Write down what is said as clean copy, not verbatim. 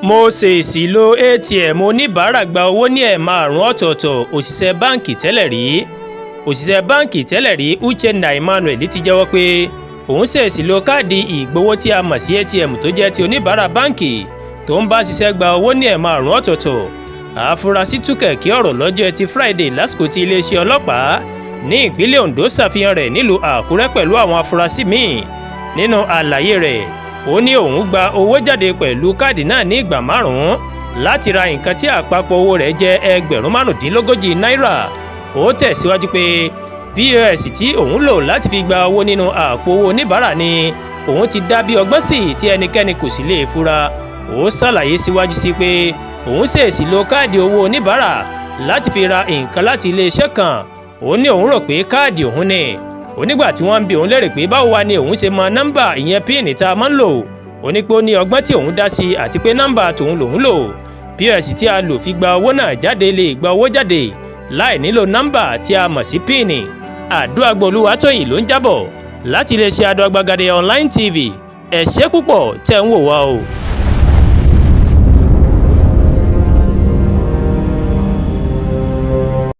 Mo ṣèèṣì lo ATM oníbàárà gba owó ní ẹ̀ẹ̀márùn-ún ọ̀tọ̀ọ̀tọ̀. Òṣìṣẹ́ báǹkì tẹ́lẹ̀ rí. Òṣìṣẹ́ báǹkì tẹ́lẹ̀ rí Uchenna Emmanuel ti jẹ́wọ́ pé òun ṣèèṣì lo káàdì ìgbowó tí a mọ̀ sí ATM tó jẹ́ ti oníbàárà báǹkì tó ń bá ṣiṣẹ́ gba owó ní ẹ̀ẹ̀márùn-ún ọ̀tọ̀ọ̀tọ̀. Àfúrásì tú kẹ̀kẹ́ ọ̀rọ̀ lọ́jọ́ Ẹtì Friday lásìkò tí iléeṣẹ́ ọlọ́pàá ní ìpínlẹ̀ Ondo ṣàfihàn rẹ̀ nílùú Àkúrẹ́ pẹ̀lú àwọn afurasí míì. Nínú àlàyé rẹ̀, ó ní òun gba owó jáde pẹ̀lú káàdì náà ní ìgbà márùn-ún láti ra nǹkan tí àpapọ̀ owó rẹ̀ jẹ́ 35,000 náírà. Ó tẹ̀síwájú pé POS tí òun lò láti fi gba owó nínú àpò owó oníbàárà ni òun ti dá bí ọgbọ́n sí tí ẹnikẹ́ni kò sì lè fura. Ó ṣàlàyé síwájú sí pé òun ṣèèṣì lo káàdì owó oníbàárà láti fi ra nǹkan láti iléeṣẹ́ kan. Ó ní òun rò pé káàdì òun ni. Onígbà tí wọ́n ń bi òun léèrè pé báwo wá ni òun ṣe mọ nọ́mbà ìyẹn PIN tá a máa ń lò, ó ní pé ó ní ọgbọ́n tí òun dá sí àti pé nọ́mbà tòun lòun lò. POS tí a lò fi gba owó náà jáde lè gba owó jáde láì nílò nọ́mbà tí a mọ̀ sí PIN. Àdúràgbò Olúwatóyìn ló ń jábọ̀ láti iléeṣẹ́ Adó Agbágadé Online TV. Ẹ ṣé púpọ̀ tẹ́ ń wò wá o.